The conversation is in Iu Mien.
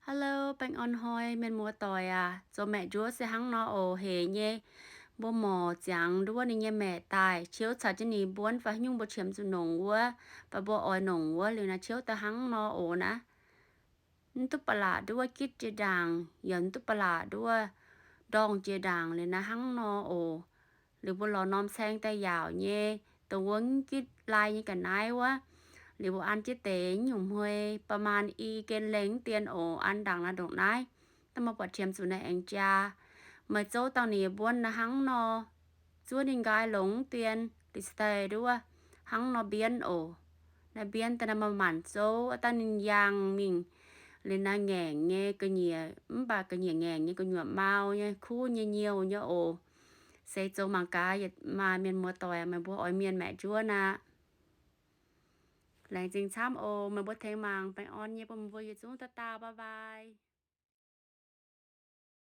Hello, baengh orn hnoi mienh muoz-doic aac. Zoux maeqc njuov se hnangv nor oc. Hec nyei, mbuo morc ziangx nduov ninh nyei maeqc daaih, ciouv caux jienv ninh mbuonv fai haaix nyungc mbuo qiemx zuqc nongc wuov, fai mbuo oix nongc wuov liuz naaiv ciouv daaih hnangv nor oc naaiv. Mv duqv ba'laqc nduov gitv jiex ndaangc, yaac mv duqv ba'laqc nduov ndorngh jiex ndaangc liuz naaiv hnangv nor oc. Liuz mbuo lorz norm caeng daaih yaauc nyei, dongh wuov mv gitv lai nyei ga'naaiv wuov. Liuz mbuo an jienv deix nyungc hmui ประมาณ i gen lengh dien oc. An ndaangc naaiv ndongc naaiv, daaih meih buatc qiemx zuqc naaiv aengx jaa. Meih zouv dangh ninh mbuonv naaiv hnangv nor, zuov ninh nqaai longx dien, deix daaih nduov hnangv nor mbienv oc. Naaiv mbienv daaih naaiv maaih manc zouv, dangh ninh yangh mingh liuz naaiv ngaengc nyei ga'nyiec, mv baac ga'nyiec ngaengc nyei gu'nyuoz mau nyei, kuv nyei nyiuh nyei oc. Se zoux mangc gaax, yietc maaih mienh muoz-doic meih mbuo oix mienh maeqc njuov naaiv. Laengz zingh camv oc. Meih mbuo tengx mangc, baengh orn nyei bun mbuo yietc zungv dauh dauh, bye bye.